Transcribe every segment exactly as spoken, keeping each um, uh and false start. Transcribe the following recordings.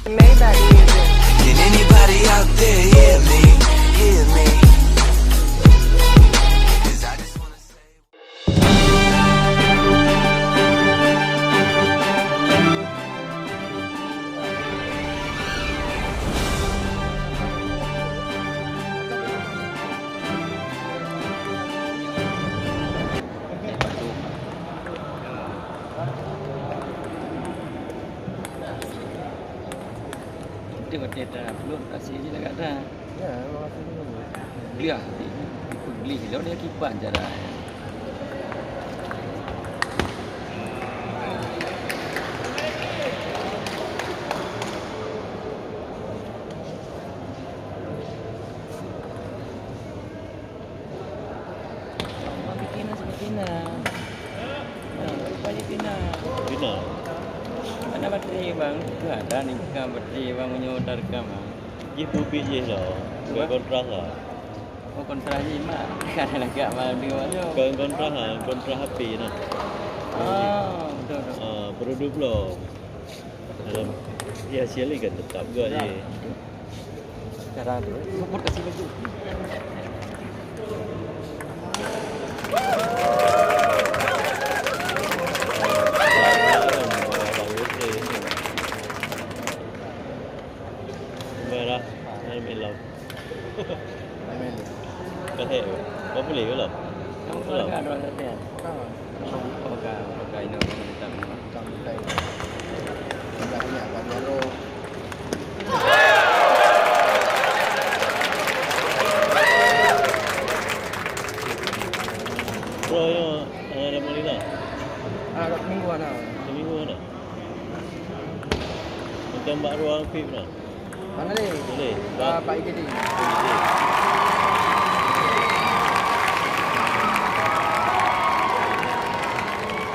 Maybach music. Can anybody out there hear me? Hear me? 'Cause I just wanna say Itu betul dah, belum kasih je dekat dah. Ya, memang kasih dulu. Beliah, beliah. Lôn ni kiban cara. Pina, pina. Nah, rupanya pina. Pina. Mana bateri bang? Itu ada nih, bukan bateri bang, meunyoe udah rekam bang. Jih pubik jih lah. Apa? Bukan kontras lah. Oh, kontras jih mak. Kan lagak malam ni bang. Bukan kontras lah, kontras H P nah. Oh, betul, betul. Ah, produk belum. Dalam, ya, siali kan tetap juga je. Sekarang tu, support kasih baju. Merah, merah. Amin. Ka thèe. Ka puléh ke lom? Kamu keluarga ada orang latihan? Kawan. Keluarga, keluarga ini orang minta maaf. Kamu kain. Tidak punya apa dia lo. Bro, yo, ada Molina. Ah, kat minggu ada. Seminggu ada. Macam bak ruang V I P lah. Mana ni? Boleh. Ah, Pak I K D.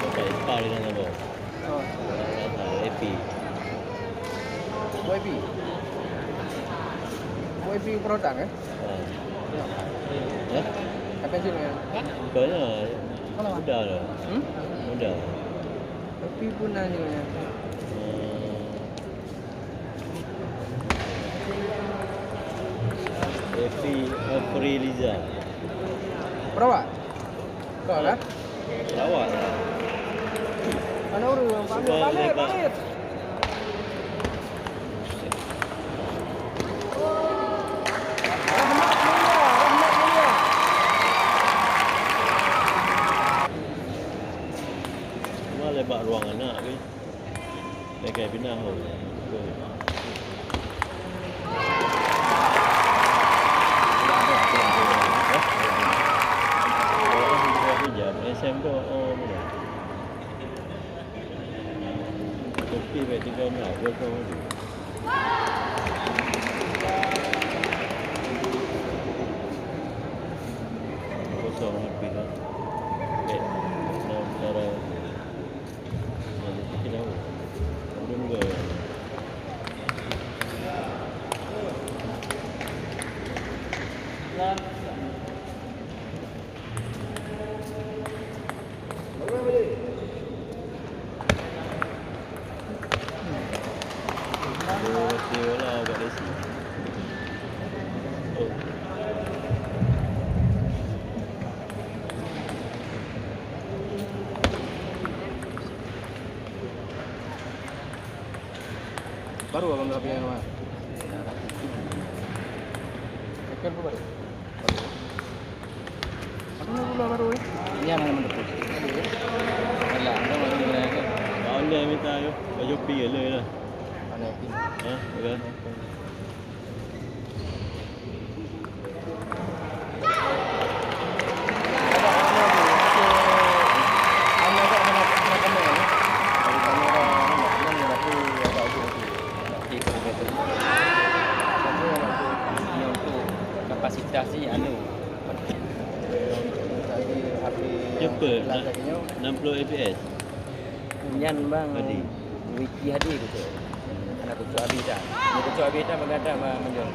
Bukan, Ispah di sana, bro. Oh. F P. F P. F P produk, eh? Ah. Ya. Ya? Apa sih, ya? Bukannya. Mudah lah. Hmm? Mudah. F P pun nanya, ya. Hmm. Epi Afriliza. Perawat? Kau kan? Perawat. Mana urang? Pamer, pamer, pamer. Rahmat Mulia, Rahmat Mulia. Cuma lebat ruang anak, weh. Lagèe pinah ho. Jam S M tu, oh, mana? Kopi baik tinggal nak, gosong. Kosong lebih lah. Baik, nak bicara. Baru abang dah pilih nama. Second pun baru. Baru. Apa nama pula baru, eh? Ini yang mana tu? Alah, ada baru ni, eh. Kau ni minta tu. Baju pi je lah. Mana pin? Ha? Ada. Untuk kapasitas ni anu. Cepat, enam puluh F P S. Nyan bang. Tadi. Wiki hadi kucok. Anak kucok habis dah. Ni kucok habis dah, bagah dah, bang, menjual.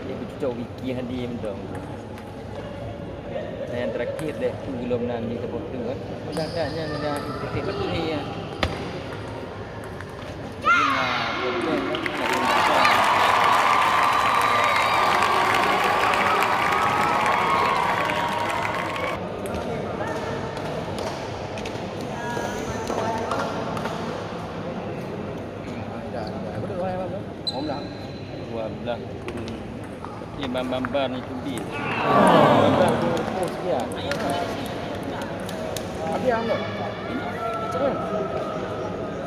Ni kucok wiki hadi mentong. Dan yang terakhir deh, tu belum nan ni tepuk tu, kan. Bagah dah, nyan dah ikuti bateri ya. Jadi, nah, Lah, eh, bam-bam ban itu bi. Bam-bam tu pun sekian. Habis yang nak?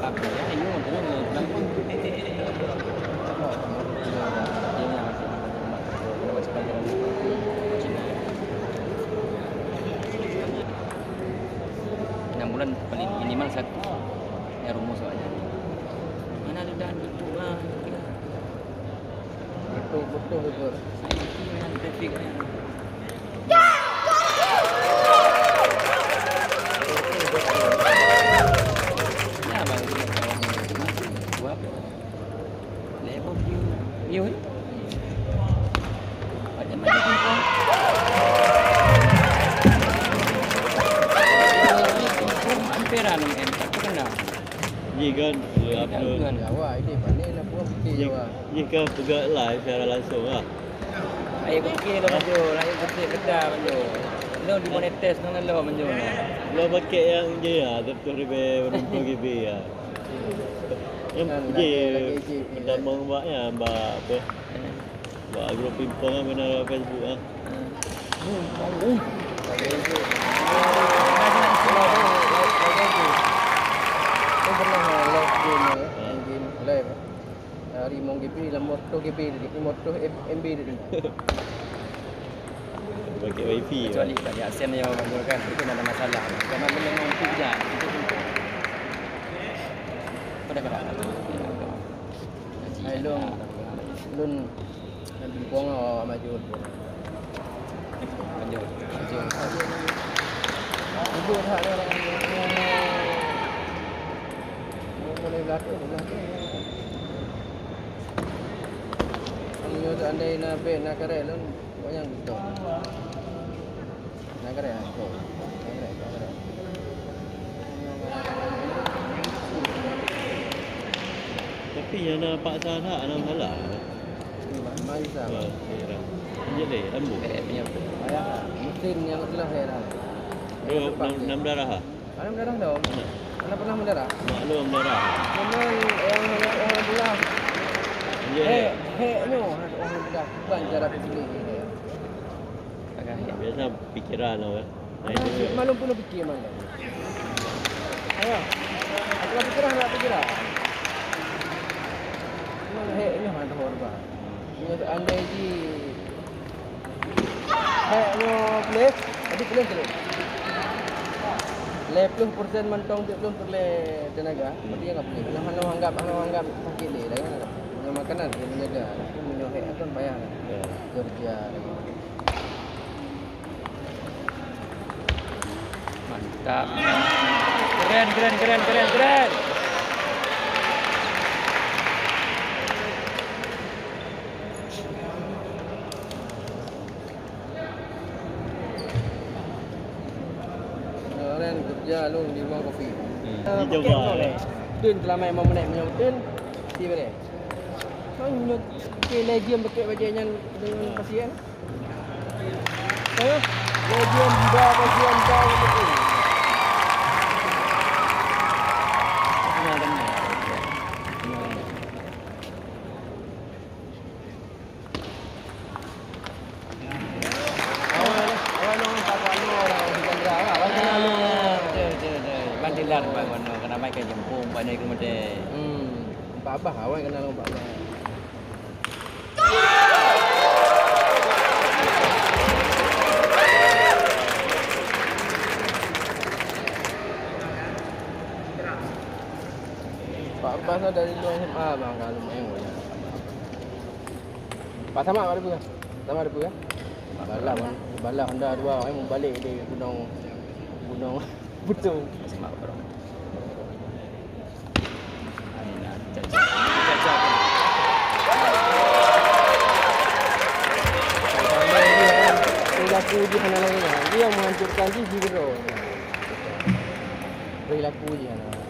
Habis, ya, ini macam mana? Enam bulan paling minimal satu. Ya, rumus awaknyan. Mana ada dah itu, ah. Betul, betul, betul. Hampir anu, em, tak terkenal. Ji kan, eh, apa? Jawa ini, mana nak buat putih Ji, Jawa? Ji kan peugah live secara langsung lah. Ayo kecil lah, Manjo. Ayo kecil, kecil, Manjo. Lo di monetes, nang lo, Manjo. Lo pakai yang je ya, betul ribe, betul gibi ya. Yang je, lagi, lagi je, kita ya. Mau buat ya, mbak apa? Bak grup pingpong kan, kena Facebook ah. Hmm. Kan pernah live game, eh, main game live. Dari mong G B, lam motor G B tadi, motor M B tadi. Pakai wifi. Kecuali tak ada aksen dia orang tu kan, itu tak ada masalah. Karena boleh mampu je. Pada pada. Hai, lôn, lôn, lôn pingpong awak maju. Maju, maju. Ibu dah ada orang umur, umur lima belas tu, lima belas tu. Kalau seandai na bek na karek lôn, banyak betul. Tapi nyang na paksa that, na masalah. Mari sa. Ha, iya. Jadi, ambu. Mesin nyang jelas ya dah. Oh, enam, enam darah ah? Enam darah dah. Mana? Mana pernah mendarah? Maklum darah. Cuman orang, orang belah. Iya. Hek, hek nyoh, orang belah. Bukan cara pilih dia. Biasa pikiran lah, eh. Nah, itu maklum pun fikir maklum. Ayo. Aku dah pikiran, nak pikiran. Cuma hek nyoh ada horba. Nyoh andai ji hek nyoh boleh, tapi boleh terus. Lima puluh persen mantong tu belum perlu tenaga, berarti enggak boleh. Nah, hana anggap, hana anggap sakit dia, dah kan? Dengan makanan dia menjaga. Tapi nyoh hek kan payah lah. Ya. Kerja. Mantap. Keren, keren, keren, keren, keren. Keren kerja lu di ruang kopi. Hmm. Eh, pakai motor, eh. Din selama lima menit menyebut din, si bere. Kan nyoe ke lagi yang pakai baju nyan dengan pasien. Eh, dia diam, dah, dia diam, dah, dia diam. Awai, awai, awai, tak buat lu, orang Sukandra, awai, kenal lu. Ah, betul, betul, betul. Ban dilar, ban, ban, kena mai ke jempung, ban ni kemudian. Hmm, Pak Abah, awai, kenal lu, Pak Abah. Pak Abbas lah dari luar S M A bang, kalau main bola. Pak Samad ada apa? Samad ada apa? Balah, balah Honda dua, eh, mau balik di Gunung, Gunung Butung. Samad apa? Perilaku jih hana lain, jih nyang menghancurkan jih, jih keudroe. Perilaku jih hana lain.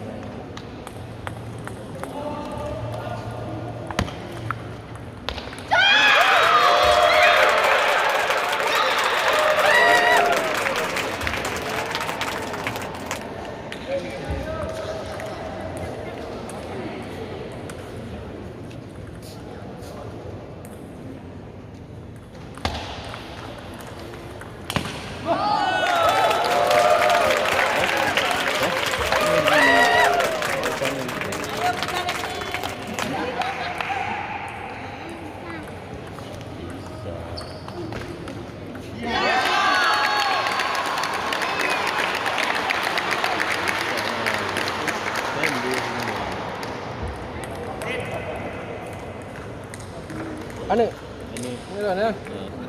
Aneuk. Ini. Ini lah, ya.